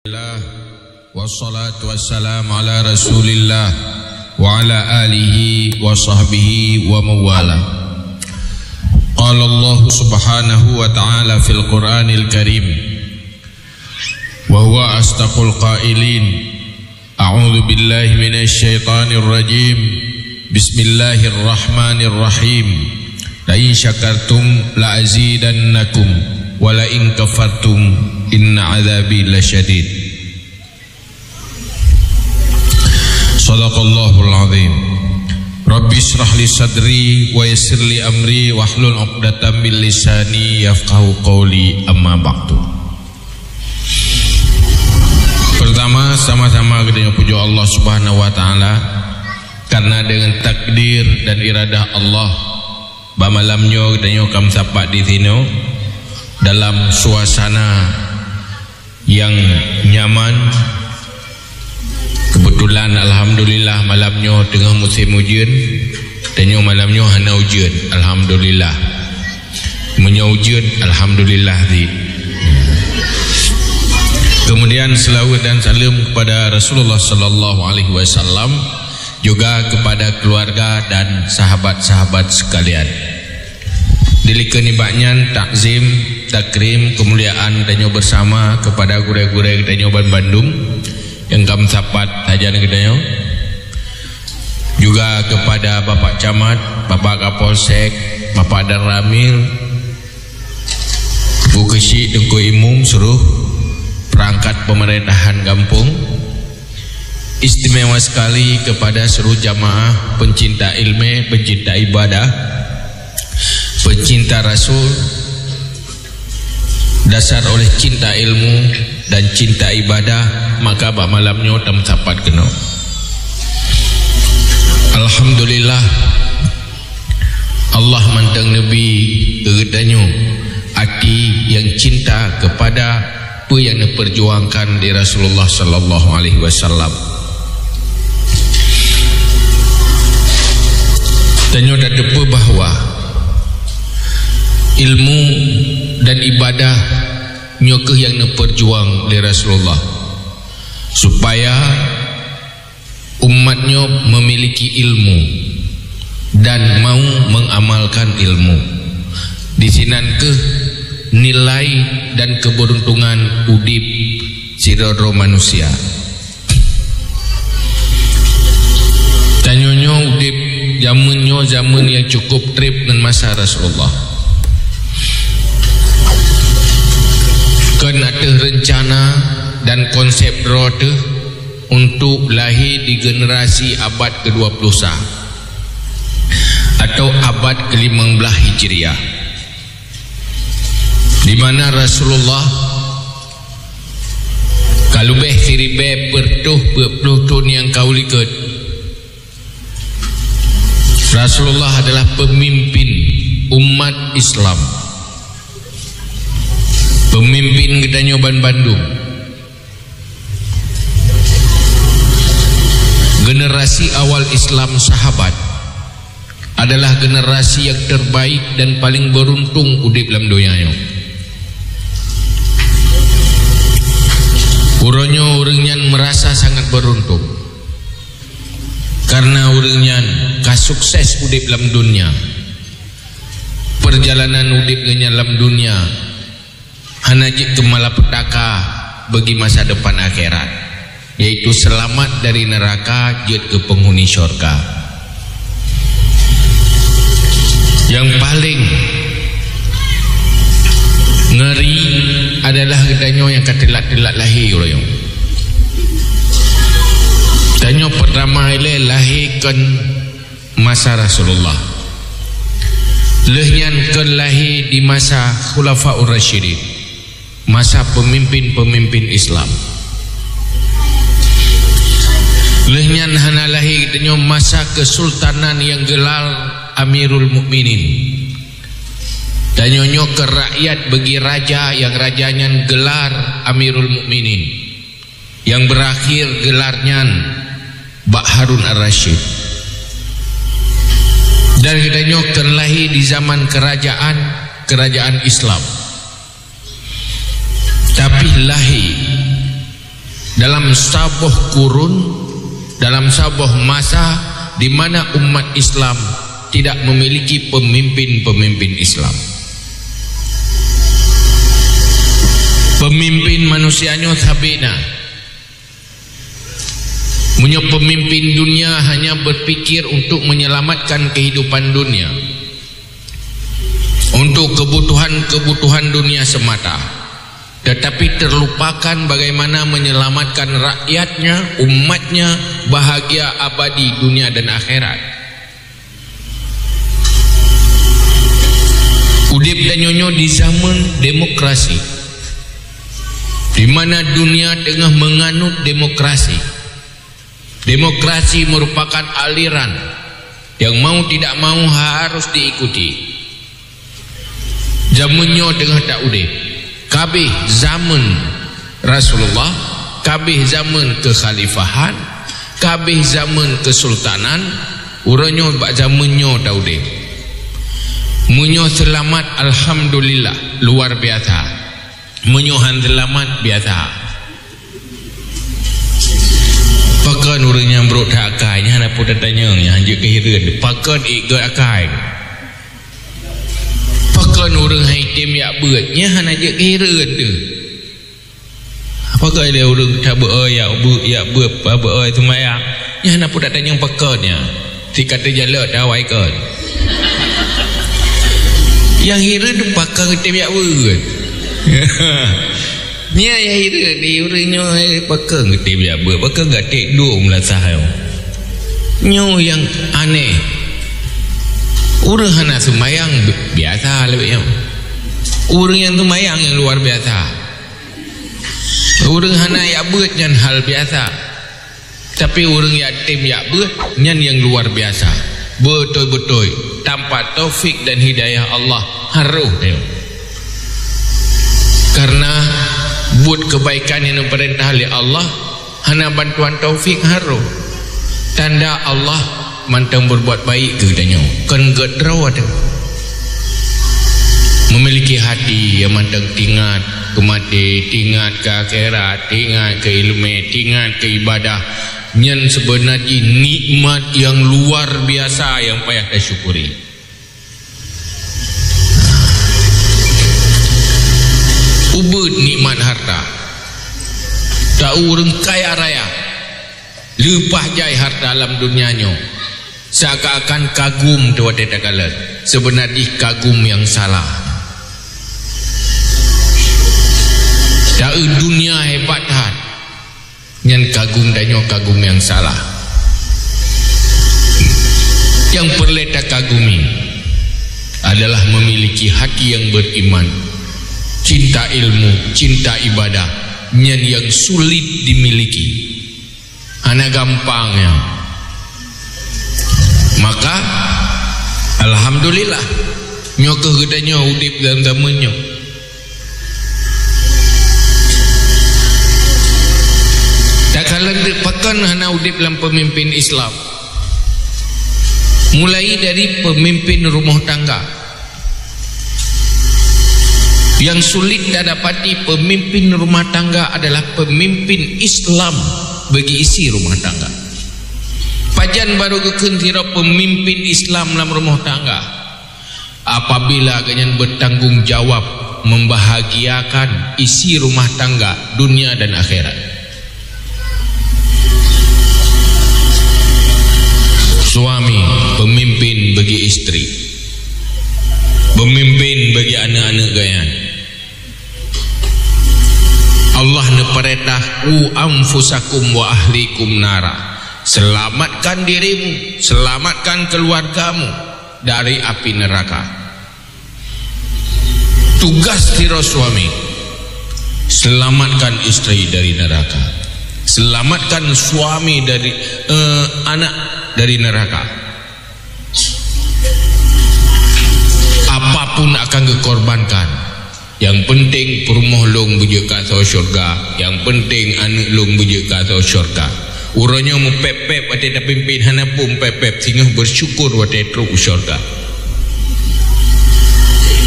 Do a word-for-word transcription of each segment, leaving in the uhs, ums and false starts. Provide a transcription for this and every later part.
Alhamdulillah, wassalatu wassalamu ala Rasulillah wa ala alihi wa sahbihi wa mawala. Qala Allah Subhanahu wa Ta'ala fil Qur'anil Karim, wa huwa asdaqul qailin. A'udzu billahi minasy syaithanir rajim. Bismillahirrahmanirrahim. La in syakartum la azidannakum wa la in kafartum inna adzabi lasyadid. Sadaqallahul azim. Rabbi israh li sadri wa yassir li amri wahlul uqdatam min lisani yafqahu qauli, amma ba'du. Pertama, sama-sama geutanyoe pujoe Allah Subhanahu wa Ta'ala, karena dengan takdir dan iradah Allah, bak malam nyoe geutanyoe ka meusapat di sinoe dalam suasana yang nyaman. Kebetulan, alhamdulillah, malam nyoe teungoh musim ujeuen. Tanyoe malam nyoe hana ujeuen, alhamdulillah. Meunyoe ujeuen, alhamdulillah di. Kemudian, selawat dan salam kepada Rasulullah sallallahu alaihi wasallam, juga kepada keluarga dan sahabat-sahabat sekalian. Dilikot nibak nyan, takzim, takrim, kemuliaan tanyoe bersama kepada gurée-gurée geutanyoe ban bandum nyang ka meusapat sajan geutanyoe. Juga kepada Bapak Camat, Bapak Kapolsek, Bapak Danramil, Bu Keuchik, Teungku Imum, seluruh perangkat pemerintahan gampông, istimewa sekali kepada seluruh jamaah pencinta ilmu, pencinta ibadah, pencinta Rasul, dasar oleh cinta ilmu dan cinta ibadah, maka bak malam nyoe tameusapat keunoe. Alhamdulillah, Allah mantong neubri keu geutanyoe até nyang cinta kepada peue nyang neupeurjuangkan lé Rasulullah sallallahu alaihi wasallam. Tanyoe tateupeue bahwa ilmu dan ibadah nyoe kheueh nyang neupeurjuang lé Rasulullah, supaya umat nyoe memiliki ilmu dan mau mengamalkan ilmu. Disinan kheueh nilai dan keberuntungan udeb sidroe-droe manusia. Tanyoe nyoe udeb jameun nyoe jameun nyang cukup treb ngon masa Rasulullah. Kon ateueh reuncana dan konsep droe teuh untuk lahé di generasi abad kedua puluh sa atau abad kelimong blaih Hijriah, di mana Rasulullah ka leubeh siribée peuet reutôh peuet ploh thon nyang ka u likot. Rasulullah adalah pemimpin umat Islam, pemimpin geutanyoe ban bandum. Generasi awal Islam, sahabat, adalah generasi yang terbaik dan paling beruntung udeb lam donya nyoe. Uroe nyoe ureuëng nyan merasa sangat beruntung, karena ureuëng nyan ka sukses udeb lam dunia. Perjalanan udeb geuhnyan lam dunia hana jeuet keu malapetaka bagi masa depan akhirat, yaitu selamat dari neraka jeuet keu penghuni syurga. Nyang paleng ngeri adalah geutanyoe nyang ka teulat-teulat lahé uroe nyoe. Tanyoe pertama ilée lahé kon masa Rasulullah. Lheueh nyan kon lahé di masa Khulafaur Rasyidin, masa pemimpin-pemimpin Islam. Lheueh nyan hana lahé geutanyoe masa kesultanan nyang geular Amirul Mukminin. Tanyoe nyoe keu rakyat bagi raja nyang raja nyan geular Amirul Mukminin, nyang beurakhir geular nyan bak Harun Ar-Rasyid. Dan geutanyoe kon lahé di zaman kerajaan, kerajaan Islam. Tapi lahé Dalam saboh kurun, dalam saboh masa di mana umat Islam tidak memiliki pemimpin-pemimpin Islam. Pemimpin manusia nyoe sabe na. Meunyoe pemimpin dunia hanya berpikir untuk menyelamatkan kehidupan dunia, untuk kebutuhan-kebutuhan dunia semata, tetapi terlupakan bagaimana menyelamatkan rakyatnya, umatnya, bahagia abadi dunia dan akhirat. Udeb tanyoe nyoe di zaman demokrasi, di mana dunia teungoh menganut demokrasi. Demokrasi merupakan aliran yang mau tidak mau harus diikuti. Zaman nyoe teungoh ta udeb. Kabeh zaman Rasulullah, kabeh zaman kekhalifahan, kabeh zaman kesultanan, uroe nyoe bak zaman nyoe ta udeb. Meunyoe seulamat, alhamdulillah, luar biasa. Meunyoe han seulamat, biasa. Pakon ureuëng nyang brok that akai, nyan hana peue tatanyong, nyan jeuet keu hireuen. Pakon ék gét akai? Pakon ureuëng hai tem jak beuet, nyan hana jeuet keu hireuen teuh. Pakon lé ureuëng that beuet, jak beuet, jak beuet, beuet seumayang, nyan hana peue tatanyong pakon nyan. Sikateujak leuet dawai kon. Nyang hireuen pakon geutem jak beuet. Nyan nyang hireuen di ureuëng nyoe, eh, pakon geutem jak beuet, pakon geutem duek meulasah nyoe. Nyoe nyang aneh. Ureuëng hana seumayang bi-, biasa lagée nyoe. Ureuëng nyang seumayang nyang luar biasa. Ureuëng hana jak beuet nyan hal biasa. Tapi ureuëng jak tem jak beuet, nyan nyang luar biasa. Beutôi-beutôi, tanpa taufik dan hidayah Allah, harôh nyoe. Karena buet keubaikan nyang neupeurintah lé Allah, hana bantuan taufik harôh. Tanda Allah mantong berbuat baik keu geutanyoe, kon gét droe teuh. Memiliki hati nyang mantong teuingat keu maté, teuingat keu akhirat, teuingat keu iéleumé, teuingat keu ibadah, nyan seubeuna jih nikmat nyang luar biasa nyang payah tasyukuri. Ubeuet nikmat harta. Ta ureuëng kaya raya, leupah jai harta lam donya nyoe, seakan-akan kagum teuh watée takalon. Seubeuna jih kagum nyang salah. Ta eu donya hebat that. Nyan kagum tanyoe kagum nyang salah. Nyang peureulée takagumi adalah memiliki hati nyang beriman, cinta ilmu, cinta ibadah, nyan nyang sulit dimiliki. Hana gampang nyan. Maka, alhamdulillah, nyoe kheueh geutanyoe udeb lam zaman nyoe. Takalon teuk pakon hana udeb lam peumimpén Islam. Mulai dari peumimpén rumoh tangga. Nyang sulit tadapati peumimpén rumoh tangga adalah peumimpén Islam bagi isi rumoh tangga. Pajan barô geukheun sidroe peumimpén Islam lam rumoh tangga? Apabila gobnyan bertanggung jawab membahagiakan isi rumah tangga dunia dan akhirat. Suami pemimpin bagi istri, pemimpin bagi aneuk-aneuk gobnyan. Allah neupeurintah, "Qu anfusakum wa ahlikum nara." Selamatkan dirimu, selamatkan keluargamu dari api neraka. Tugas sidroe suami, selamatkan istri dari neraka. Selamatkan suami dari, eh, anak dari neraka. Apapun akan geukorbankan. Nyang peunteng peurumoh lôn beujeuet keu asoe syeuruga. Nyang peunteng aneuk lôn beujeuet keu asoe syeuruga. Uroe nyoe meupép-pép watée tapimpén, hana peue meupép-pép, singoh beusyukur watée trok u syeuruga.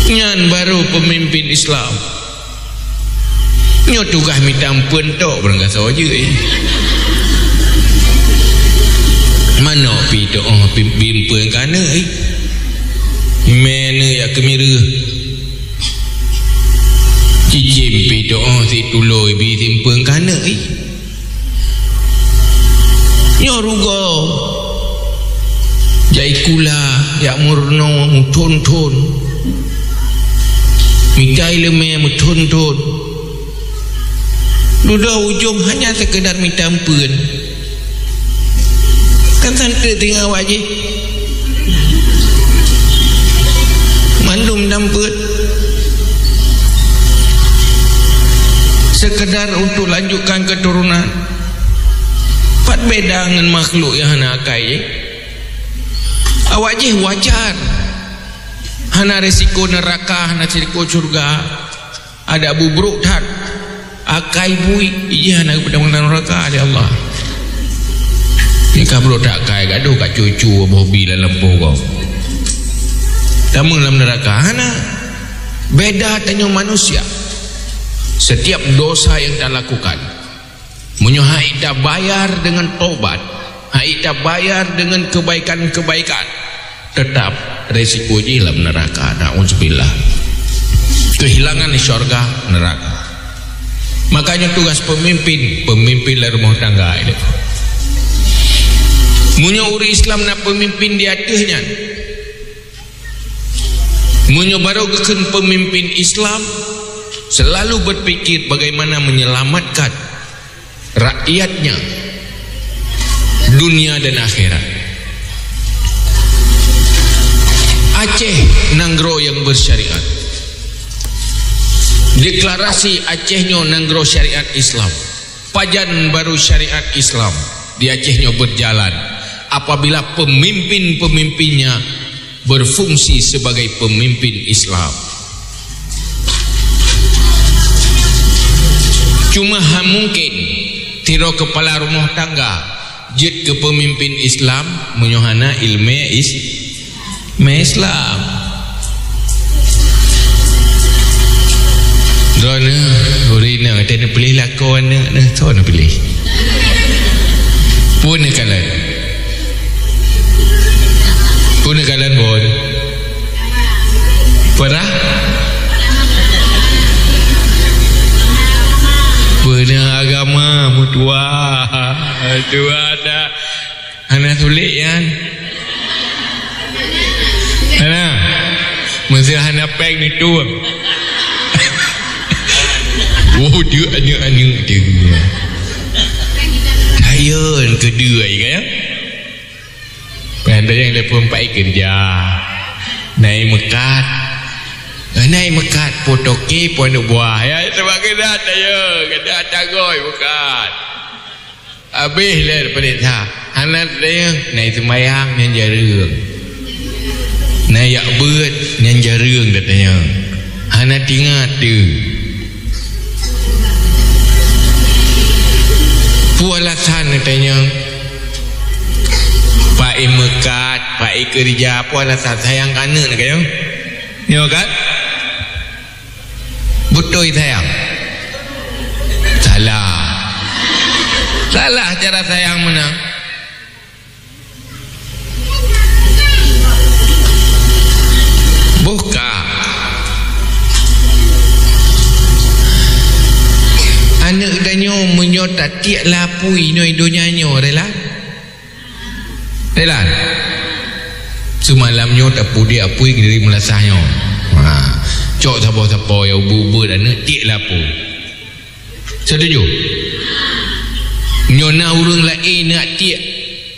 Nyan barô peumimpén Islam. Nyoe tugaih mita eumpeuen tok, barangkasoe jeuet, eh. Manok pih tok, oh, pi-, bi eumpeuen keu aneuk, eh. Mè aneuk jak keumiréh. Cicém pih tok, oh, si tulôi bi si eumpeuen keu aneuk, eh. Nyoe rugoe. Jak sikula, jak meurunoe meuthon-thon. Mita iéleumé meuthon-thon. Dudoe ujong hanya sekedar mita eumpeuen. Kan santet teungoh awak jih. Mandum mita eumpeuen. Sekedar untuk lanjutkan keturunan. Pat beda ngon makhluk nyang hana akai jih. Awak jih wajar. Hana risiko neuraka, hana risiko syurga. Adak bubrok that. Akai bui, ijih hana geupeudong lam neuraka lé Allah. Nyan ka brok that akai, gadoh ka cucu boh bi lam lampôh gob. Tamong lam neuraka, hana. Beda tanyoe manusia. Setiap dosa yang kita lakukan, meunyoe hana tabayar dengan tobat, hana tabayar dengan kebaikan-kebaikan, tetap resiko jih lam neuraka. Na'udzubillah. Kehilangan syurga, neuraka. Makanya tugas pemimpin, pemimpin lam rumah tangga itu. Meunyoe ureuëng Islam na pemimpin di ateueh nyan, meunyoe barô geukheun pemimpin Islam, selalu berpikir bagaimana menyelamatkan rakyatnya dunia dan akhirat. Aceh nanggroe nyang bersyariat. Deklarasi Aceh nyoe nanggroe syariat Islam. Pajan baru syariat Islam di Aceh nyoe berjalan apabila pemimpin-pemimpinnya berfungsi sebagai pemimpin Islam. Cuma hana mungkin sidroe kepala rumah tangga jeuet keu pemimpin Islam meunyoe hana iéleumé is-, mé Islam. Droeneuh, ureuëng inong, teuh neupiléh lakoe aneuk neuh, soe neupiléh? Peue neukalon? Peue neukalon, Bon? Peurah? Peue neuh agama, meutuah? Tuah dah. Hana sulet nyan. Hana. Meuseu hana péng neutueng. Oh, dia aneuk-aneuk dia. Sayang keudua, ya, kan? Pandai nyang telepon pai keureuja. Nai meukat. Nai meukat, po toke, po aneuk buah. Ya, sabab keunan, ya. Keunan tagoi meukat. Abéh lé peuriksa. Hana teudeungoe, nai seumayang nyan jareueng. Nai jak beuet nyan jareueng teudeungoe. Hana teuingat teuh. Peue alasan teudeungoe? Pai meukat, pai keureuja, peue alasan? Sayang keu aneuk teudeungoe. Nyoe kan? Beutôi sayang? Salah. Salah cara sayang meunan. Boh ka. Aneuk tanyoe meunyoe tatiek lé apui inoe donya nyoe rela? Rela. Seumalam nyoe tapeudiek apui keudiri meulasah nyoe. Ha. Cok saboh sapo nyang ubit-ubit aneuk tiek lé apui. Setuju? Nyoe na ureuëng laén neuk tiek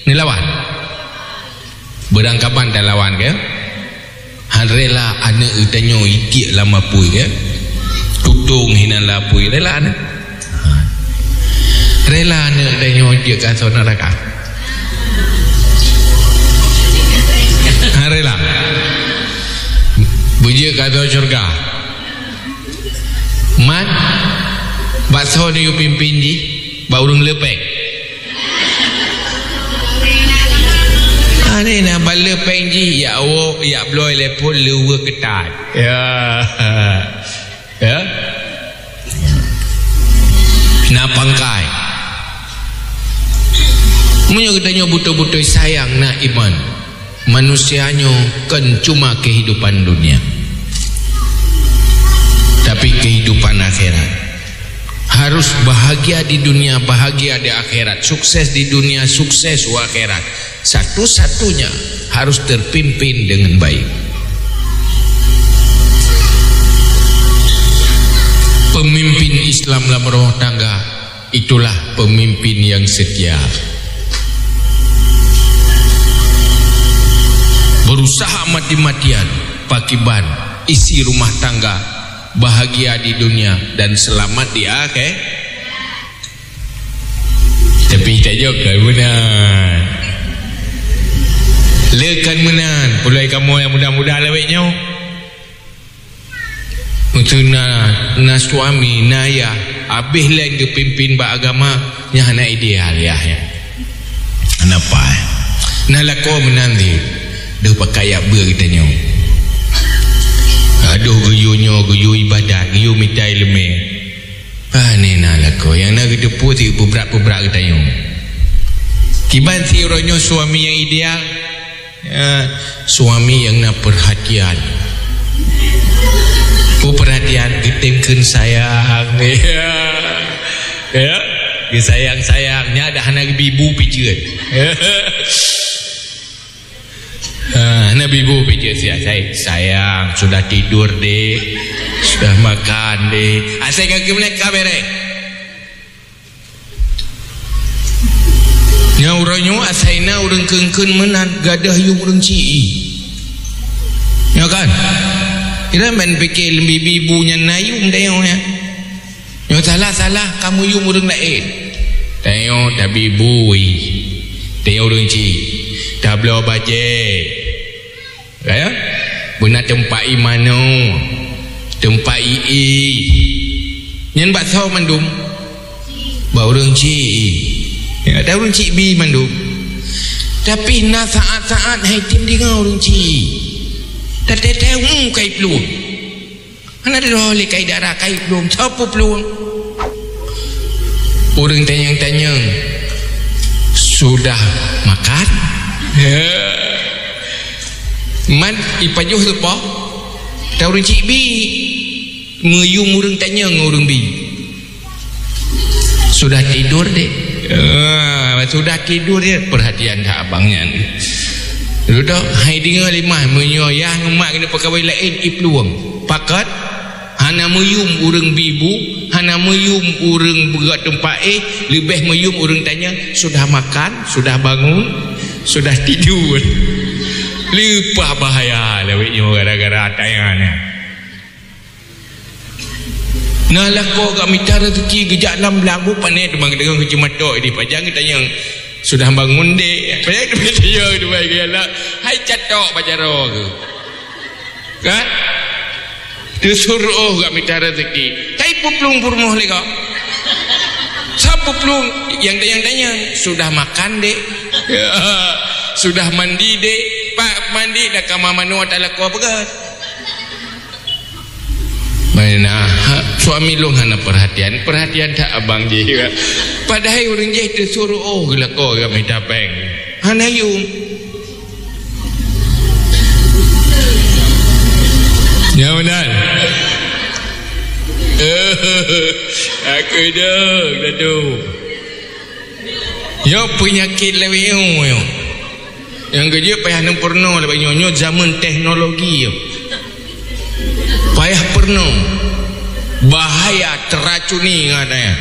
neulawan. Beurangkaban talawan keu? Han rela aneuk geutanyoe itiek lam apui, ya. Tutong hinan lam apui, rela aneuk. Ha. Rela aneuk geutanyoe jeuet keu asoe neuraka. Han rela. Beujeuet keu asoe syeuruga. Man, bak soe neuyue pimpin jih? Bak ureuëng le péng. Aneh na, bak le péng jih, jak woe, jak bloe lé phon le ueh keutat. Ya. Ya. Na pangkai. Meunyoe geutanyoe beutôi-beutôi sayang na iman, manusia nyoe kon cuma kehidupan dunia, tapi kehidupan akhirat. Harus bahagia di dunia, bahagia di akhirat. Sukses di dunia, sukses u akhirat. Satu-satunya harus terpimpin dengan baik. Pemimpin Islam lam rumah tangga, itulah pemimpin yang setia. Berusaha mati-matian pakiban isi rumah tangga, bahagia di dunia dan selamat di akhir. Tapi tajak kan meunan. Le kan meunan, pulai kamoe nyang muda-muda lawét nyoe. Meuseu na, na suami, na ayah, habéh lén geupimpin bak agama, nyan hana ideal yah nyan. Hana paih. Na lakoe meunan lé, deuh pakai yak beu geutanyoe. Adoh geuyue nyoe, geuyue ibadat, geuyue mita ileumèe. Pane na lakoe nyang na geuteupeue si peubrat-peubrat geutanyoe. Kiban si uroe nyoe suami nyang ideal, ya, suami nyang na peurhatian. Peue peurhatian, geutem kheun sayang. Ya. Ya. Geusayang-sayang, nyan dah hana geubi bu pijeuen. Ha, Nabi bu pijak siat, "Say-, sayang, sudah tidur, Dek? Sudah makan, Dek?" Asai kaki meuneka bereh. Nyang uroe nyoe asai na ureueng kheun-kheun meunan, gadôh yum ureueng ci-i. Nyo kan? Kira ban pikir leubi bu nyan na yum dayong nyan. Nyoe salah-salah kameuyum ureueng laén. Tanyoe tabi bui. Tanyoe ureueng ci. Tabloe bajée. Ya? Beuna teumpat ie manoe. Teumpat ie. Nyan bak soe mandum? Bak ureueng ci. Ya, ata ureueng ci bi mandum. Tapi na saat-saat hai tem deungoe ureueng ci. Tateuteue kai plueng. Hana droe lé kai dara kai plueng, soe peuplueng? Ureueng tanyong-tanyong, "Sudah makan?" Man ipajoh teupoh, ta ureueng cik bi, meuyum ureueng tanyong ngon ureueng bi. "Sudah tidur, Dek?" Ah, sudah tidur dia, perhatian dah abang nyan. Dudoe, hai deungoe lé mah, meunyoe yah ngon mak keuneuk peukawen laén, iplueng. Pakat, hana meuyum ureueng bi bu, hana meuyum ureueng beugot teumpat éh, leubeh meuyum ureueng tanyong, "Sudah makan? Sudah bangun? Sudah tidur?" Leupah bahaya lawét nyoe gara-gara tanyong nyan. Na lakoe geumita raseuki geujak lam blang, bu pane teuma geudeungoe keuceumatok di pajan geutanyong, "Sudah bangun, Dek?" Pane teuma tanyong teuma geuyak, "Hai catok bak jaroe keuh?" Kan? Teusuroh geumita raseuki. Kai peuplueng peurumoh lé kok. Soe peuplueng? Nyang tanyong-tanyong, "Sudah makan, Dek?" "Sudah mandi, Dek?" Pat mandi dah kama manoe ata lakoe peugah. Mana, ha, suami lôn hana perhatian, perhatian that abang jih. Padahai ureueng jih teusuroh geulakoe geumita péng. Hana yum. Ya benar. Aku dong, dong. Nyoe peunyakét lawét nyoe. Nyang keujeuet payah neupeureunoe lawét nyoe, nyoe jameun teknologi nyoe. Payah peureunoe. Bahaya, teracuni ngon ata nyan.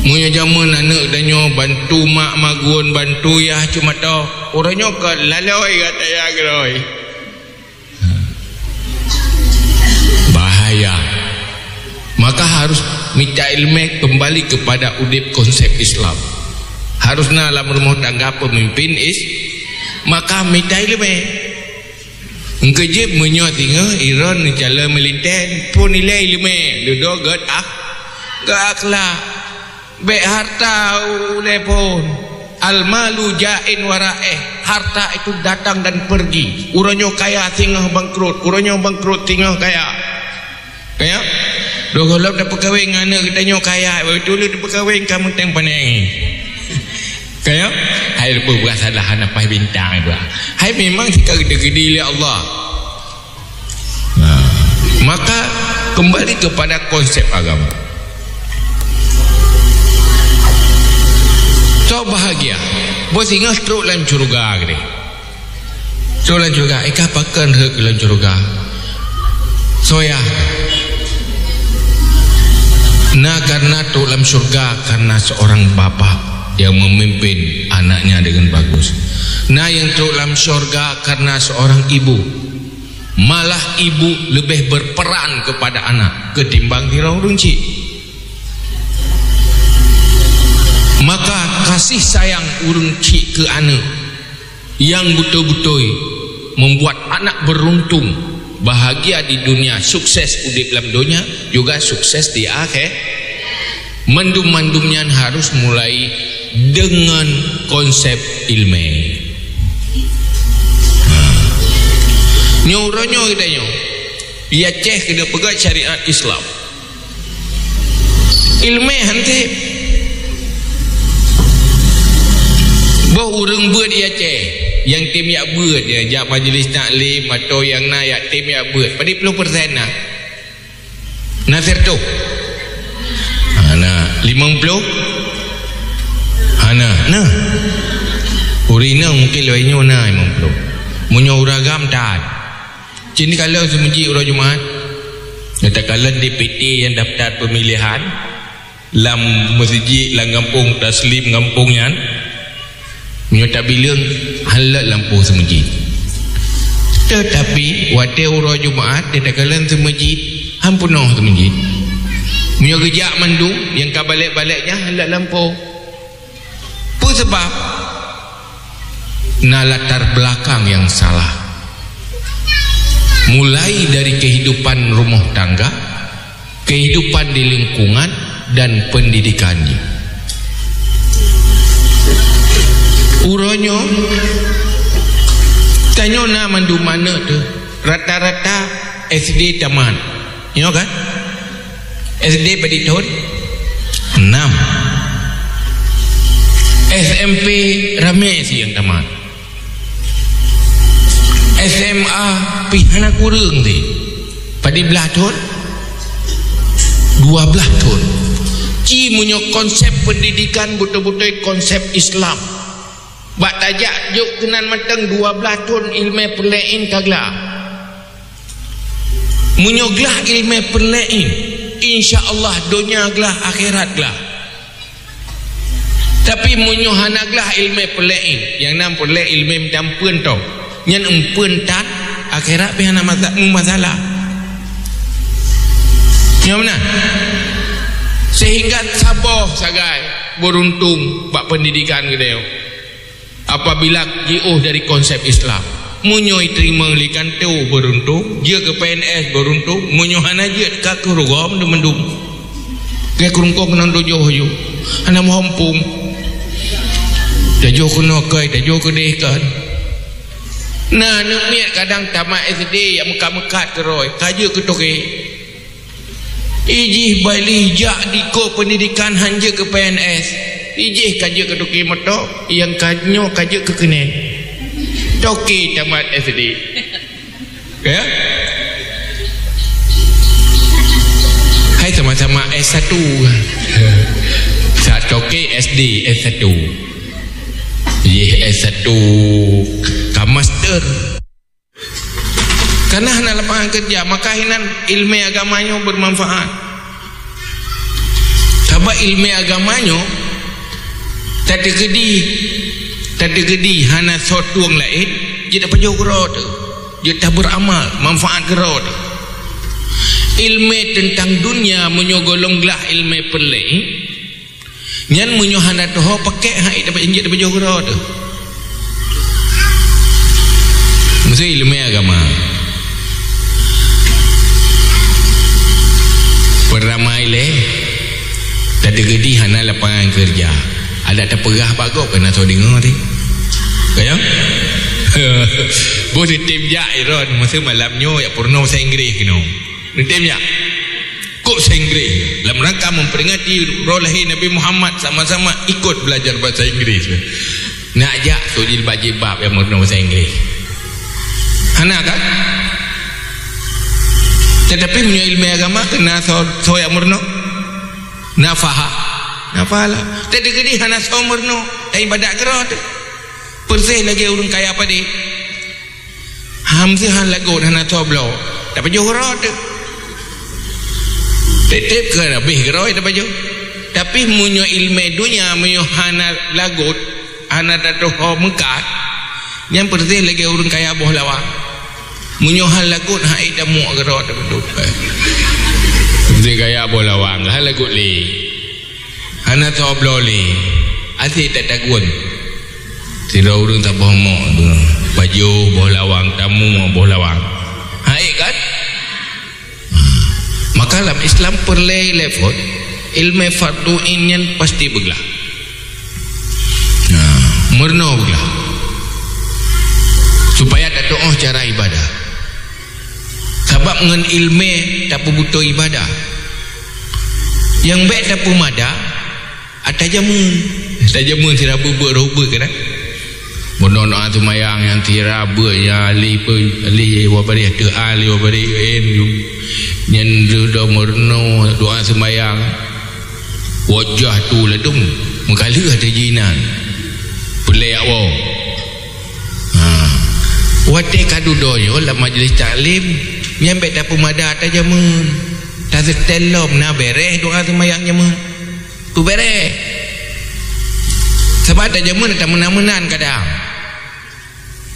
Meunyoe jameun aneuk tanyoe bantu mak magun, bantu yah ceumatok, uroe nyoe ka laloi ata nyan keudroe. Bahaya. Maka harus mita ileumèe kembali kepada udép konsep Islam. Harus na lam rumoh tangga pemimpin is-, maka mita ileumèe. Engkeu jeuet meunyoe singoh iron calon militer, phon ilèe ileumèe, dudoe gèt ah, gèt akhlak. Bèk harta ulèe phon. Al-malu ja'in wa ra'ih. Harta itu datang dan pergi. Uroe nyoe kaya, singoh bangkrut. Uroe nyoe bangkrut, singoh kaya. Kaya? Roh gohlom tapeukawen ngon aneuk geutanyoe kaya, beutôi lé tapeukawen ka meunteng panéh. Kaya? Hai leubeh beurasa lah hana paih bintang dua. Hai memang sika geude-geude lé Allah. Nah, maka kembali kepada konsep agama. Soe bahagia, boh singoh trok lam syeuruga keudeh. Trok lam syeuruga, eh, ka pakon rhot lam syeuruga. Soe ya? Na karena trok lam syeuruga karena seorang bapak yang memimpin anaknya dengan bagus. Na yang trok lam syeuruga karena seorang ibu. Malah ibu lebih berperan kepada anak ketimbang sidroe ureueng chik. Maka kasih sayang ureueng chik keu aneuk yang beutôi-beutôi membuat anak beruntung, bahagia di dunia, sukses udeb lam donya, juga sukses di akhé-, mandum-mandum nyan harus mulai dengan konsep ilmu. Ha. Nyoe uroe nyoe geutanyoe, di Aceh keuneuk peugah syariat Islam. Ilmu han tem. Boh ureueng beuet di Aceh nyang tem jak beuet, jak majlis taklim atau nyang na jak tem jak beuet, padum ploh persen na? Na siratoh? Hana. Limong ploh? Hana. Nah. Ureueng inong mungkin lagèe nyoe na limong ploh. Meunyoe ureueng agam tan. Cit neukalon seumeujid uroe Jumat. Neukalon D P T nyang daftar pemilihan lam meuseujid lam gampông Taslim gampông nyan. Meunyoe tabileueng, han lheueh lampôh seumeujid. Teutapi, watèe uroe Jumat, neukalon seumeujid, han peunoh seumeujid. Meunyoe geujak mandum, nyang ka balek-balek nyan han lheueh lampôh. Peue sabab? Na latar belakang nyang salah. Mulai dari kehidupan rumah tangga, kehidupan di lingkungan, dan pendidikan jih. Uroe nyoe, tanyoe na mandum aneuk teuh, rata-rata S D tamat. Nyoe kan? S D padum thôn? Enam. S M P ramé si nyang tamat. S M A pih hana kureueng si. Padum blaih thôn? Dua blaih thôn. Ci meunyoe konsep pendidikan beutôi-beutôi konsep Islam. Bak tajak jok keunan mantong dua blaih thôn ileumèe peureulèe ka glah. Meunyoe glah ileumèe peureulèe, insya Allah donya glah, akhirat glah. Tapi meunyoe hana glah ileumèe peureulèe, nyang na peureulèe ileumèe meutampeuen toh, nyan eumpeuen tan, akhirat pih hana masa-, meumasalah. Nyoe meunan. Sehingga saboh sagai beuruntung bak pendidikan geutanyoe. Apabila jiôh dari konsep Islam, meunyoe jiteurimong lé kantô beuruntung, jeuet keu P N S beuruntung, meunyoe hana jeuet ka keu rugoe mandum-mandum. Gèt keu rungkông keunan tujoh aju, hana meuhom phôn. Tajôh keunoe keu, tajôh keudeh kan. Na aneuk miet kadang tamat S D jak meukat-meukat keudroe, ka jeuet keu toke. Ijih bailih jak dikô pendidikan han jeuet keu P N S. Ijih ka jeuet keu toke moto, nyang ka nyoe ka jeuet keu keunen. Toke tamat S D. Ya? Hai sama-sama S satu. Sa toke S D S satu. Ijih S satu ka master. Kana hana lapangan keureuja, maka hinan ileumèe agama nyoe beumanfaat. Sabab ileumèe agama nyoe tateukeudi, tateukeudi hana soe tueng laén, jeuet tapajoh keudroe teuh, jeuet tabeuramal, manfaat keudroe teuh. Ileumèe teuntang dunia meunyoe gohlom glah ileumèe peureulèe, nyan meunyoe hana teuho pakèk, hai, dapat injek tapajoh keudroe teuh. Meusé ileumèe agama. Peuramai lé, tateukeudi hana lapangan keureuja. Adak tapeugah bak gob, kana soe deungö teuh. Kaya? Boh neutem jak Iron, meusé malam nyoe jak peurunoe bahasa Inggris keunoe. Neutem jak. Kok Inggris. Dalam rangka memperingati uroe lahir Nabi Muhammad, sama-sama ikut belajar bahasa Inggris. Nak jak sok jilbab-jilbab nyang meurunoe bahasa Inggris. Hana kan? Tetapi meunyoe ilmu agama keuh na soe, soe nyang meurunoe? Na faham? Na faham lah. Tetapi hana soe meurunoe, dan ibadat keudroe teuh. Persis lagèe ureueng kaya padé. Hamzeuh han lagot hana soe bloe, tapajoh keudroe teuh. Teutab keu habéh keudroe tapajoh. Tapi meunyoe ileumèe donya, meunyoe hana lagot, hana tatuho meukat, nyan peureuséh lagèe ureueng kaya boh lawang. Meunyoe han lagot, han ék tamuek keudroe tapeudong. Ureueng kaya boh lawang, han lagot lé. Hana soe bloe lé, até tatagun. Sidroe ureueng taboh mok tu, pajoh boh lawang, tamuek boh lawang. Han ék kan? Ha. Maka lam Islam peureulèe lé phôn, ileumèe fardhu ain nyan pasti beuglah. Ha, meurunoe beuglah. Supaya tatuoh cara ibadah. Sabab ngon ileumèe tapeubeutôi ibadah. Nyang bèk tapeumada, ata jameun. Ata jameun sira beuet-beuet roh beuet kan? Meurunoe doa seumayang nyang sira beuet nyang ahli pe-, ahli wabareh, teu ahli wabareh, eh, nyan dudoe meurunoe doa seumayang. Wajah tu ladum meukaleuh ata jinan. Peulèe awak. Ha. Watèe ka dudoe nyoe lam majlis taklim, nyan bèk tapeumada ata jameun. Taseutèe lom na bèrèh doa seumayang jameun. Peubèrèh. Sabab ata jameun ata meunan-meunan kadang.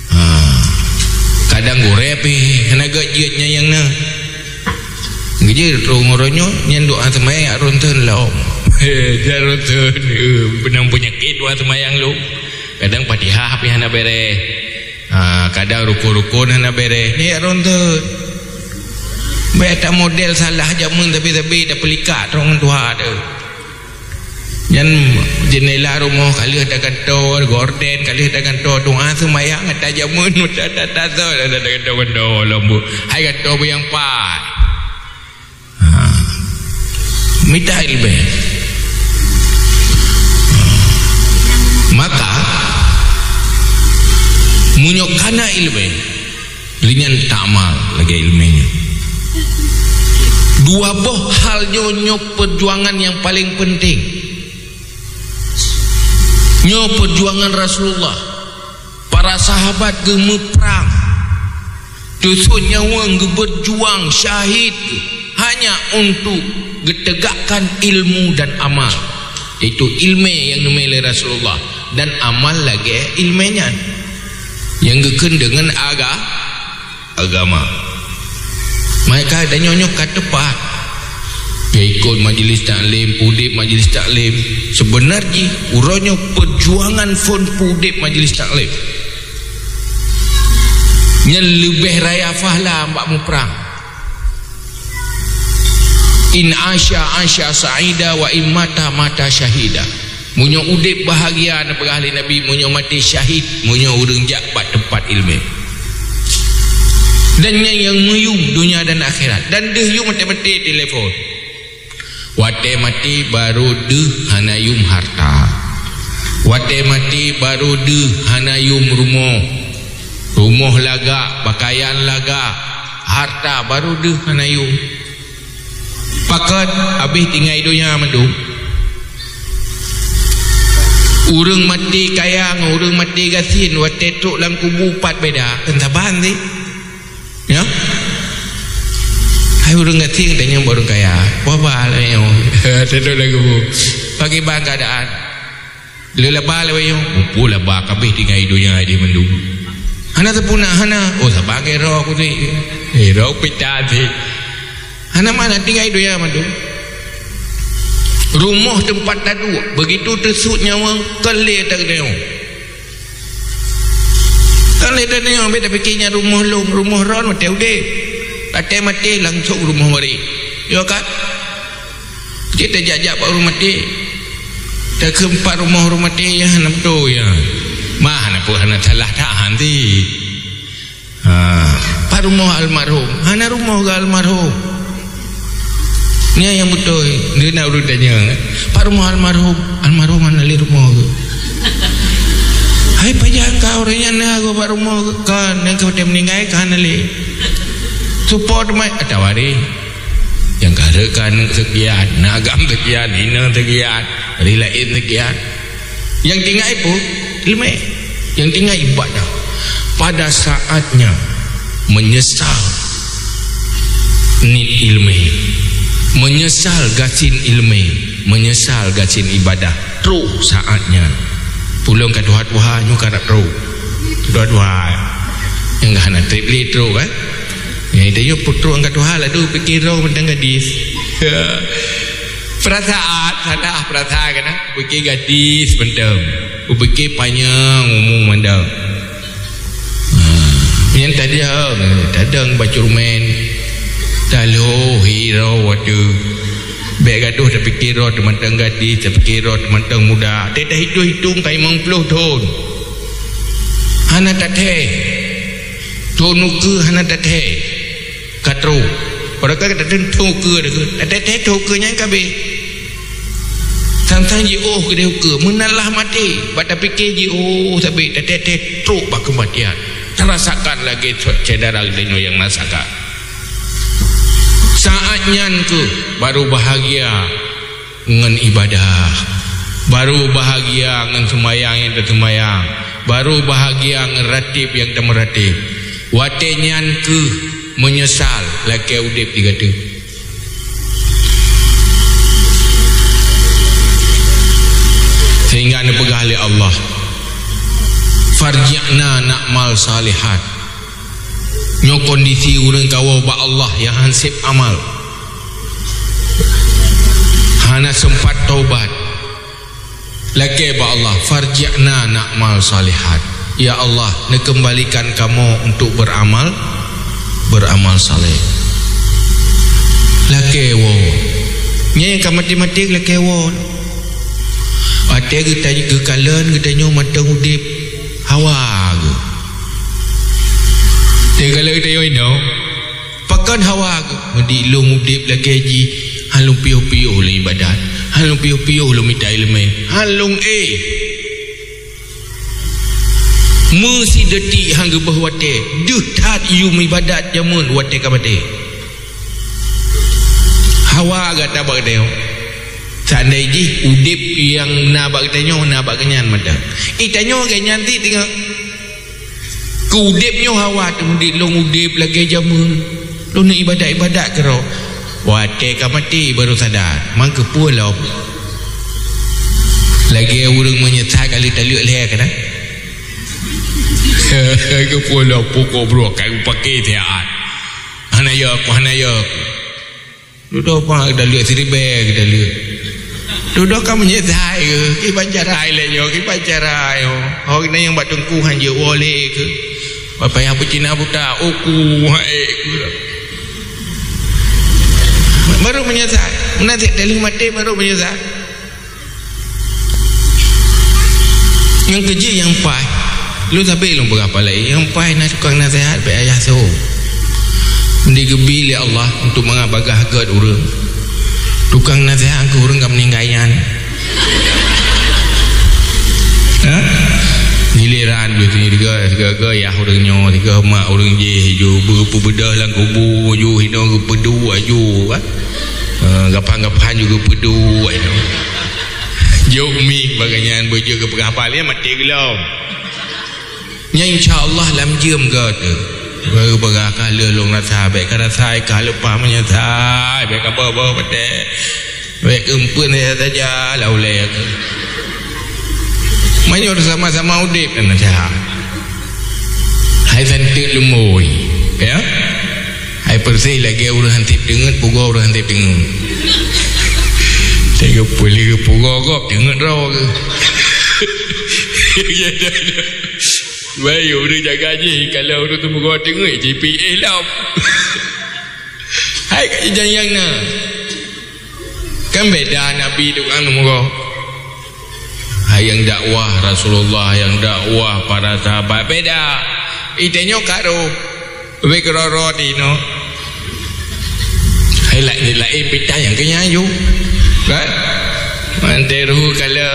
Ha. Kadang gurèe pih hana gèt jeuet nyang na. Geujeuet rhung uroe nyoe nyan doa seumayang jak ronton lom. He, jak ronton. Eh, beunang peunyakét doa seumayang lom. Kadang Fatihah pih hana bèrèh. Ha, kadang rukon-rukon hana bèrèh. Nyan jak ronton. Bèk ata model salah jameun sabe-sabe tapeulikat rhung tuha teuh. Nyan jeunela rumoh ka lheueh tagantoe, gorden ka lheueh tagantoe, doa seumayang ata jameun, ata, ata, ata, ata, ata gadoh-gadoh lom bu. Hai gadoh bu nyang paih. Ha. Mita ileumèe. Maka, meunyoe kana ileumèe, lé nyan tamal lagèe ileumèe nyan. Dua boh hal nyoe, nyoe peujuangan nyang paleng peunteng. Nyoe peujuangan Rasulullah. Para sahabat geumeuprang, teusôt nyawöng geubeujuang syahid hanya untuk geutegakkan ilmu dan amal, yaitu ileumèe nyang neumè lé Rasulullah dan amal lagèe ileumèe nyan nyang geukheun deungon aga-, agama. Maka tanyoe nyoe ka teupat. Geuikot majlis taklim, udép majlis taklim. Seubeuna jih, uroe nyoe peujuangan phôn udép majlis taklim. Nyan leubeh raya fahla bak muprang. "In asya, asya sa'ida, wa in mata, mata syahida." Meunyoe udép bahagia, neupeugah lé Nabi, meunyoe maté syahid, meunyoe ureueng jak bak teumpat ileumèe. Dan nyan nyang meuyum donya dan akhirat. Dan deuh yum maté-maté telepon. Watèe maté barô deuh hana yum harta. Watèe maté barô deuh hana yum rumoh. Rumoh lagak, pakaian lagak, harta barô deuh hana yum. Pakon habéh tinggai donya mandum. Ureueng maté kaya ngon ureueng maté gasien watèe trok lam kubu pat beda, kan saban sih. Ya? Hai ureueng gasien tanyong bak ureueng kaya. Peue ba lagèe nyoe? Trok lam kubu. Pakriban keuadaan? Le laba lé wayong, mupu laba kabeh tinggai donya di mandum. Hana teupuna hana, oh saban keu roh kusi. Eh roh pita si. Hana mana tinggai donya mandum. Rumoh teumpat taduek, begitu teusut nyawöng, kon lé teudeungoe. Kon lé teudeungoe, beda pikir nyan rumoh lôn, rumoh ron watèe udép. Watèe maté langsung rumoh marit. Yo kan? Cit tajak-jak bak ureueng maté. Takheun pat rumoh ureueng maté nyan hana beutôi nyan. Mah hana peue hana salah that han ti. Ha, pat rumoh almarhum? Hana rumoh keu almarhum. Nyan nyang beutôi, dia nak ureueng tanya, "Pat rumoh almarhum?" "Almarhum hana lé rumoh geuh." "Hai, pajan ka ureueng nyan na geuh pat rumoh geuh?" "Kon, nyan ka watèe meuninggai ka hana lé." "Soe po teuma?" "Ata waréh. Nyang ka rhot ka aneuk seukian, na agam seukian, inong seukian, bri laén seukian." Nyang tinggai peue? Ileumèe. Nyang tinggai ibadah. Pada saatnya menyesal niet ileumèe, menyesal gasien ileumèe, menyesal gasien ibadah. Trôk saat nyan. Ulôn ka tuha-tuha, nyoe ka rab trôk. Tuha-tuha. Nyang ka hana trép lé trôk, eh. Nyang itu nyoe peutrôk nyang ka tuha, laju pike droe mantong gadis. Perasaan, salah perasaan kan, eh. Pike gadis mantong. Kupike panyang umu mantong. Ha, nyan tadong, tadong bacut rumen. Taloh hiro watèe. Bèk gadoh tapike droe teumantong gadis, tapike droe teumantong muda. Teuh tahitung-hitung ka limong ploh thon. Hana tathèe. Thon ukeue hana tathèe. Ka trôk. Padahai ka tateun thon ukeue, tathèe-thèe thon ukeue nyan ka abéh. Sang-sang jiôh keudéh ukeue, meunan lah maté. Bak tapike jiôh sabé, tathèe-thèe trôk bak keumatian. Tarasakan lagèe syedara geutanyoe nyang na saka. Saat nyan keuh baru bahagia ngon ibadah. Baru bahagia ngon seumayang nyang taseumayang. Baru bahagia ngon ratib nyang tameuratéb. Watèe nyan keuh meunyeusal lakèe udép di gata. Sehingga neupeugah lé Allah, "Farji'na na'mal salihat." Nyoe kondisi ureueng kawoe bak Allah nyang han sép amal. Hana seumpat taubat. Lakèe bak Allah, "Farji'na na'mal salihat." Ya Allah, neukeumbalikan kamoe untuk beramal, beramal saleh. Lakèe woe. Nyan nyang ka maté-maté lakèe woe. Watèe geuta-, geukalon geutanyoe mantong udép hawa geuh. Teukalon geutanyoe inoe, pakon hawa geuh? Meunyoe lôn udép lagèe jih, han lôn piôh-piôh lôn ibadat, han lôn piôh-piôh lôn mita ileumèe, han lôn éh. Meusideuti han geubeuh watèe, deuh that yum ibadat jameun watèe ka maté. Hawa gata bak geutanyoe. Seandai jih udép nyang na bak geutanyoe na bak geuhnyan mantong. Eh, tanyoe lagèe nyan cit teungoh. Keu udép nyoe hawa teuh, meunyoe lôn udép lagèe jameun, lôn ibadat-ibadat keudroe. Watèe ka maté baru sadar, man keupeue lom. Lagèe ureueng meunyeusai ka lheueh taleuek lhèe keunan. Keupeue lom, pokok brôk ka kupaké siat. Hana yö, hana yö. Dudoe pat geutaleuek, siribèe geutaleuek. Dudoe ka meunyeusai keuh, kiban cara ilèe nyoe, kiban cara nyoe. Ho, na nyang bak teungku han jeuet woe lé keuh. Bak payah peucina buta, uku, hai keuh. Baru meunyeusai. Meunan cit, taleuh maté baru meunyeusai. Nyang keujeuet nyang paih, lôn sabe lôn peugah palai, nyang paih na tukang naseuhat bèk ayah soe. Meunyoe geubi lé Allah untuk mangat bagaih gèt ureueng, tukang naseuhat keu ureueng ka meuninggai nyan. Ha? Gileran jih tiga, tiga, tiga yah ureueng nyoe, tiga mak ureueng jih ju, beu-, beubeudôh lam kubu ju, hino geupeuduek ju, kan? Ha, gapan-gapan ju geupeuduek, you know. Jok mik bak gobnyan, beujeuet keu peugah haba, nyan maté gohlom. Nyan insya Allah lam jeuem gèt. Baru peugah ka lheueh lôn rasa, bèk ka rasa ka leupah meunyeusai, bèk ka boh-boh patéh. Bèk keumpén saja lah ulèe. Meunyoe sama-sama udép dan sehat. Hai santeuk lumbôi, ya. Hai persis lagèe ureueng han sép teungeut, pugoe ureueng han sép teungeut. Teungeut peue lé pugoe gob teungeut droe keuh. Baik, ureueng jaga jih, kalau ureueng teumeugöt teungeut, jipeuéh lom. Hai ka jijang nyang na. Kan beda Nabi tukang teumeugöt. Hai nyang dakwah Rasulullah, nyang dakwah para sahabat, beda. Itanyoe ka roh. Wék rot-rot inoe. Laén, laén pita nyang keu nyan ju. Kan? Mantong ruhu kala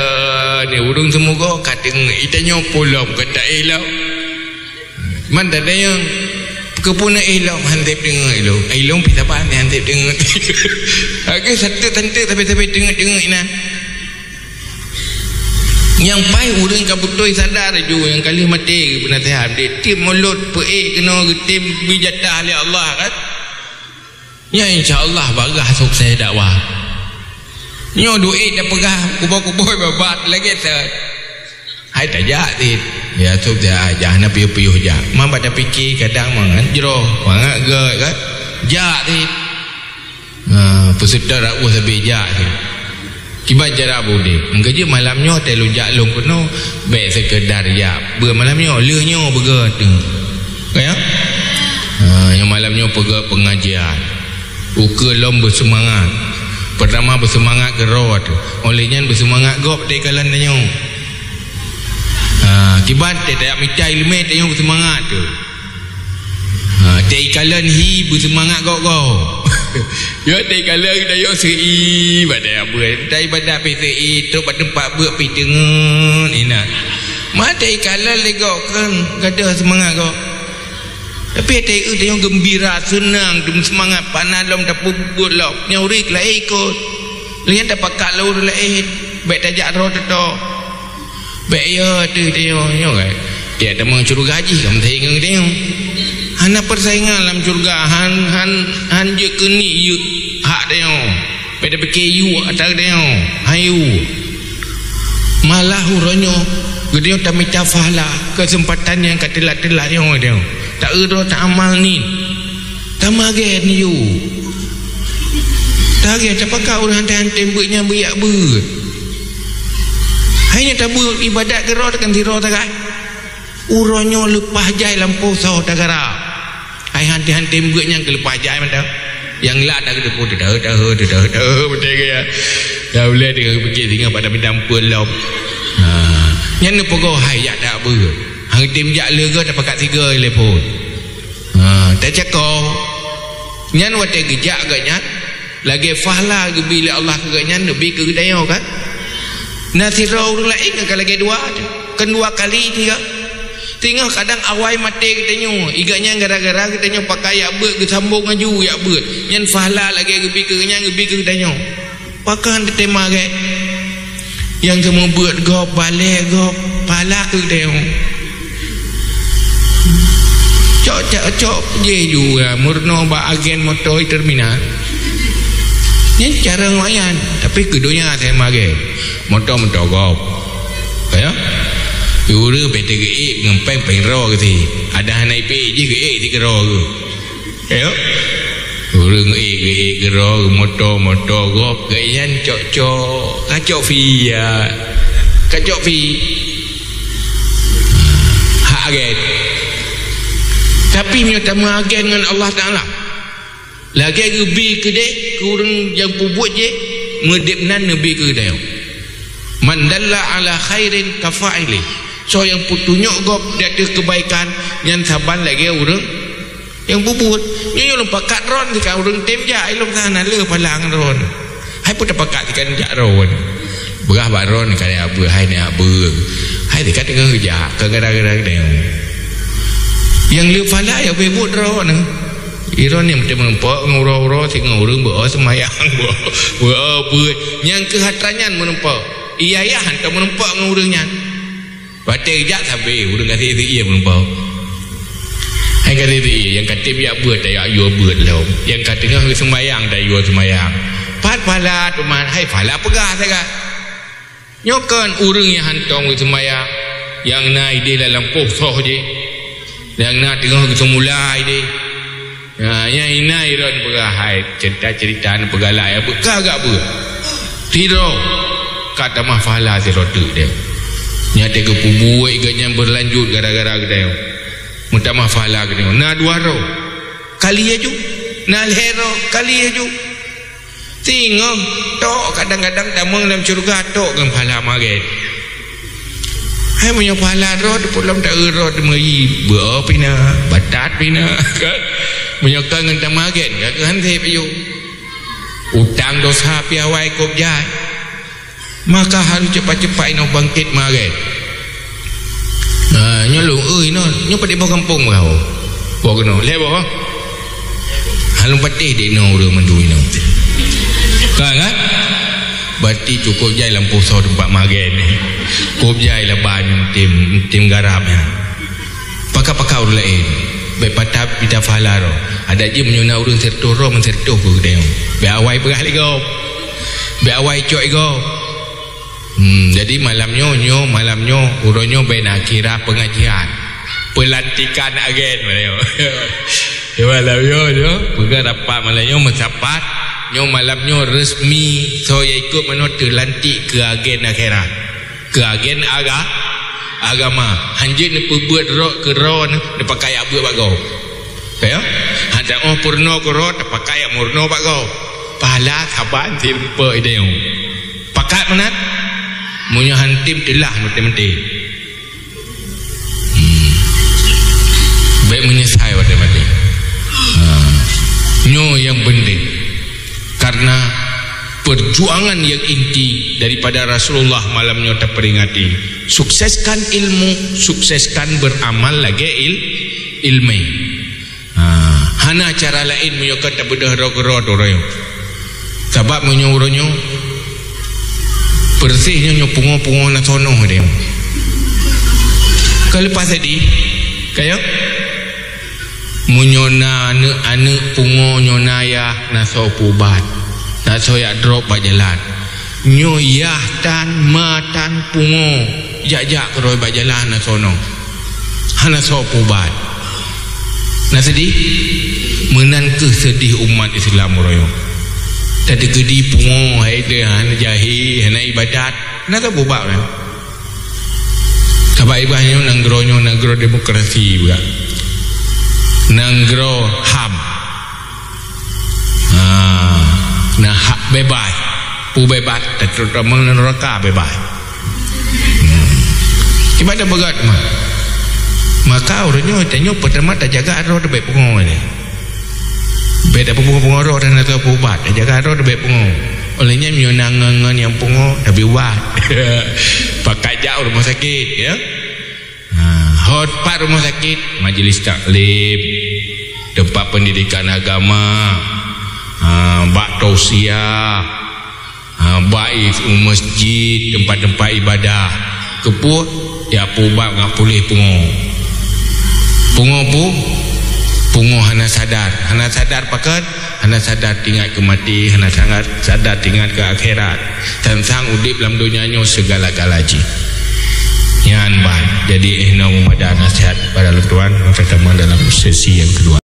ni ureuëng seumoga ka teungeut. Itanyoe pulang ka taéh lom. Man tada nyang keupeue na éh lom han sép teungeut lom. Éh lom pih saban han sép teungeut. Lagée satu tante tapi-tapi teungeut-teungeut na. Nyang paih ureuëng ka beutôi sadar ju nyang ka lheueh maté geupeunaseuhat dek tieb mulot peuék keunoe geutem bri jatah lé Allah kan. Nyan insya Allah bagah sukses dakwah. Nyoe duek tapeugah kuboh-kuboh babat lagée set. Hai tajak cit. Ya sukses aja hana piôh-piôh jak. Man bak tapike kadang mangat jroh, mangat gét kan. Jak cit. Ha, peuseuta rawuh sabe jak cit. Kiban cara beudeh. Engkeujeue malam nyoe teuh lôn jak lôn keunoe, bék seukeudar jak. Beuet malam nyoe, lheueh nyoe beugét teuh. Ka ya? Ha, nyang malam nyoe peugét peungajian. Ukeue lom beuseumangat. Peurtama beuseumangat keudroe teuh. Óh lheueh nyan beuseumangat gob teuh kalon tanyoe. Ha, kiban teuh tajak mita iéleumé tanyoe beuseumangat teuh. Ha, teuh ikalon hi beuseumangat gob-gob. Yo teuh ikalon geutanyoe seu-i, badai abui. Teuh ibadat pih seu-i, trok bak teumpat beuet pih teungeut inan. Ma teuh ikalon lé gob kan gadôh seumangat gob. Tapi teuh ieu tanyoe geumbira, seunang, dum seumangat, panas lom tapeubuet lom. Nyoe ureuëng laén ikot. Lheueh nyan tapakat lom ureuëng laén. Bék tajak droe teutôk. Bék yo teuh tanyoe nyoe kan. Tiep tamong syeuruga jih kan meusaingan tanyoe. Hana peusaingan lam syeuruga, han han han jeuet keuneuk yue hak tanyoe. Bék tapike yue atra tanyoe, han yue. Malah uroe nyoe geutanyoe tamita pahala, keuseumpatan nyang ka teulat-teulat nyoe tanyoe. Ta eu droe ta amal nit. Tamagét nyoe. Tagét tapakat ureuëng hantém-hantém beuet nyang beuyak beuet. Hai nyoe tabeuet ibadat keudroe teuk kan sidroe tagai. Uroe nyoe leupah jai lampôh soe tagara. Hai hantém-hantém beuet nyang keuleupah jai mantong. Nyang lat dak geuteupeue teudahe-dahe teudahe-dahe beutôi ke ya. Dah ulée teuka geupike singoh pada bidang peue lom. Ha, nyan neupeugoe hai jak dak beuet. Hang tem jak leuga tapakat sigoe lé phon. Ha, tacako. Nyan watée geujak geuh nyan, lagée pahala geubri lé Allah keu geuh nyan neubi keu geutanyoe kan? Na sidroe ureuëng laén ka lagée dua teuh, kan dua kali tiga. Singoh kadang awai maté geutanyoe, i geuh nyan gara-gara geutanyoe pakai jak beuet geusambong laju jak beuet. Nyan pahala lagée geubri keu geuh nyan geubri keu geutanyoe. Pakon teuteuma gét? Nyang seumeubeuet gob, balée gob, pala keu deueng. Cok, cok, cok, jih ju ya, meurunoe bak agen moto di terminal. Nyan cara ngoyan, tapi keu donya saya magée. Moto, moto gob. Ya? Ureuëng bete geuék ngon péng, péng ro geusi. Ada hana ipék jih geuék si keudroe geuh. Ayo. Ureuëng ék-ék keudroe, moto-moto gob, geuh nyan cok-cok, kacok fi ya. Kacok fi. Hak agen. Tapi meunyoe tameuagen ngon Allah Taala, lagée geubi keudeh keu ureuëng nyang peubuet jih, meudeb nan neubi keu geutanyoe. Man dalla ala khairin kafa'ilih. Soe nyang peutunyok gob di ateueh keubaikan, nyan saban lagée ureuëng nyang peubuet. Nyoe, nyoe lôn pakat ron sika ureuëng tem jak, ilong sana le palang ron. Hai pun tapakat sika jak ron. Beurah bak ron ka ya beu hai ni beu. Hai sika teungoh jak ke gara-gara geutanyoe. Nyang le pala ya beu buet ron. Iron nyang meuteumeurumpok ngon uroe-uroe singoh ureuëng beu seumayang beu beu nyang keu hatra nyan meurumpok. Iya ya hantom meurumpok ngon ureuëng nyan. Watée jak sabe ureuëng gasé teu iya meurumpok. Hai gasé teu iya nyang ka tem jak beuet tajak yue beuet lom. Nyang ka teungoh seumayang tajak yue seumayang. Pat pala teuma hai pala peugah saga. Nyoe kon ureuëng nyang hantom geuseumayang, nyang na ideh lam lampôh soh jih, nyang na teungoh geuseumula ideh. Nah, nyang ina iron peugah hai cerita-cerita neupeugah lai beuka gak beuet. Sidroe ka tamah pahala sidroe teuk deh. Nyang teuka peubuet geuh nyan berlanjut gara-gara geutanyoe. Meutamah pahala geutanyoe. Na dua roh. Kali aju. Na lhée roh. Kali aju. Singoh tok kadang-kadang tamong lam syeuruga tok ngon pahala magét. Hai meunyoe pahala droe teupeu lom ta eu droe teumeuri beu pina, batat pina kan. Meunyoe ka ngon tamagét ka keuhan sép aju. Utang dosa pih awai kôb jai. Maka harôh cepat-cepat inoe bangkét magai. Ha, nyoe lôn, eh, inoe, nyoe padum boh gampông kah? Boh keunoe, lhèe boh. Hana lôn patéh dek inoe ureueng mandum inoe. Kan, kan? Berarti cukôp jai lam poso teumpat magai nyoe. Kôb jai lah ban tem, tem garap nyan. Pakat-pakat ureueng laén. Bèk patah pita pahala roh. Adak jih meunyoe na ureueng siratoh roh, meusiratoh keu geutanyoe. Bèk awai peugah lé gob. Bèk awai cok lé gob. Hmm, jadi malam nyoe, nyoe, malam nyoe, uroe nyoe bèk na kira pengajian. Pelantikan agen malam nyoe. Di malam nyoe, nyoe, peugah rapat malam nyoe, meusapat. Nyoe malam nyoe resmi, soe nyang ikut manoe teulantik keu agen akhirat. Keu agen aga-, agama. Hanjeuet neupeubeuet rot keu droeneuh, neupakat jak beuet bak gob. Ka ya? Hana oh peurunoe keu droe, tapakat jak meurunoe bak gob. Pahala saban sireumpeuk idéh. Pakat meunan? Meunyoe han tem, teulah maté-maté. Hmm. Bèk meunyeusai watèe maté. Ha. Nyoe nyang penting. Karena perjuangan yang inti daripada Rasulullah malam nyoe taperingati. Sukseskan ilmu, sukseskan beramal lagèe il-, ilmu. Ha, hana cara laén meunyoe kon tabeudôh droe keudroe tu uroe nyoe. Sabab meunyoe uroe nyoe, peureuseh nyoe, nyoe pungo-pungo na sonoh deh. Ka leupah sedih, ka ya? Meunyoe na aneuk-aneuk pungo nyoe na yah, na soe peuubat, na soe jak drop bak jalan. Nyoe yah tan, ma tan, pungo, jak-jak keudroe bak jalan hana soe noe. Hana soe peuubat. Na sedih? Meunan keuh sedih umat Islam uroe nyoe. Tateukeudi pungo, hai deuh, hana jahé, hana ibadat. Na soe peuubat ureueng. Sabab ibarat nyoe nanggroe nyoe nanggroe demokrasi juga. Nanggroe ham. Ha, na hak bebas. Peue bebas, terutama neuraka bebas. Hmm. Ibarat beugöt mah. Maka ureueng nyoe, tanyoe pertama tajaga droe teuh bèk pungo nyoe. Bèk tapungo-pungo droe dan atau peuubat. Tajaga droe teuh bèk pungo. Oleh nyan meunyoe na ngon-ngon nyang pungo, tabi ubat. Pakat jak u rumoh sakét, ya. Ha, hot pat rumoh sakét, majlis taklim, teumpat pendidikan agama, ha, bak tausiah, ha, bak i-, u masjid, teumpat-teumpat ibadah. Keupeue? Ya, peuubat ngon puléh pungo. Pungo peue? Pungo hana sadar. Hana sadar pakon? Hana sadar teuingat keu maté, hana sadar, sadar teuingat keu akhirat. Teuntang udép lam donya nyoe sigala-gala jih. Nyan ban. Jadi, eh, na meumada nasihat pada lôn tuan, maka tamong dalam sesi yang kedua.